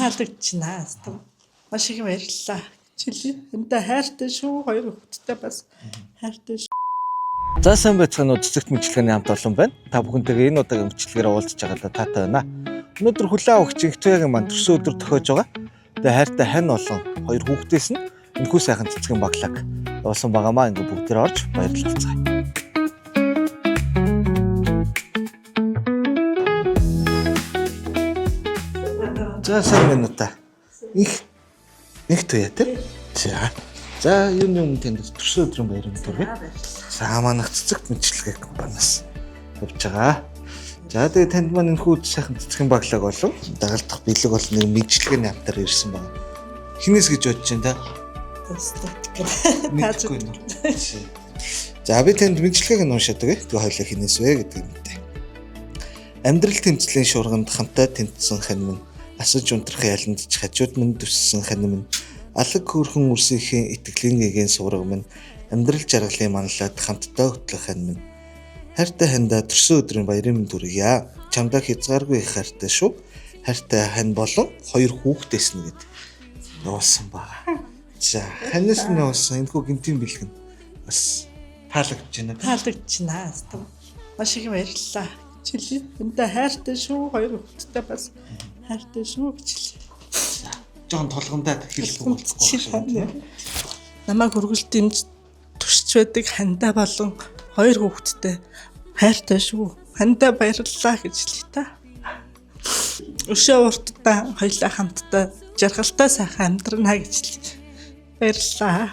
Таалагдчихнаа. Маш их баярлалаа. Чили. Эндээ хайртай шүү. Хоёр хүүхэдтэй бас хайртай шүү. За сайн байцгаана уу, цэцэгт мэдлэгэний хамт олон байна. Та бүхэнтэйгээ энэ удаагийн мэдлэгээр уулзж байгаадаа таатай байна. Өнөөдөр хүлээн авах Жинхтүягийн манд төрсөн өдөр тохиож байгаа. Тэгээ хайртай хань болон хоёр хүүхдээс нь энэхүү сайхан цэцгэн баглаг явуулсан байгаамаа ингээ бүгдээр орж баярлалцгаая. За сайн байна уу та. Их их туяа тий. За. За юуны өмнө танд төрсөн өдрийн баярын төргий. За манайх цэцэгт мэдлэгээ компаниас явж байгаа. За тэгээ танд маань энэхүү сайхан цэцгэн баглаг болон дагалдах бэлэг бол нэг мэдлэгээний хамтар ирсэн байна. Хинээс гэж бодож байна та? Мэдэхгүй нэ. За би танд мэдлэгээг нь уншаад өгье. Тэгээ хоёлаа хинээс вэ гэдэг юм дээ. Амьдрал тэмцлийн шуурганд хамтаа тэмцсэн хань минь асаж унтрах яланд ч хажууд минь төссөн хань минь алаг хөөрхөн үрсийнхээ итгэлийн гэгээн сураг минь амьдрал жаргалын манлаад хамтдаа хөтлөх хань минь хайртай хандаа төрсөн өдрийн баярын мэнд хүргье. Чамдаа хязгааргүй их хайртай шүү. Хайртай хань болон хоёр хүүхдээс нь гэд явуулсан байгаа. За ханаас нь явуулсан энэхүү гэмтийн бэлэг нь бас таалагдж байна. Таалагдчихнаа. Маш их баярлалаа. Чили. Эндээ хайртай шүү. Хоёр хүүхэдтэй бас хайртай шүү гэж хэлье. Жохон толгомдоо хэлэх болохгүй байна. Намайг өргөл дэмж туршиж байдаг хандаа болон хоёр хүүхэдтэй хайртай шүү. Хандаа баярлалаа гэж хэлье та. Өшөө уртдаа хоёлаа хамтдаа жаргалтай сайхан амьдрна гэж хэлье. Баярлалаа.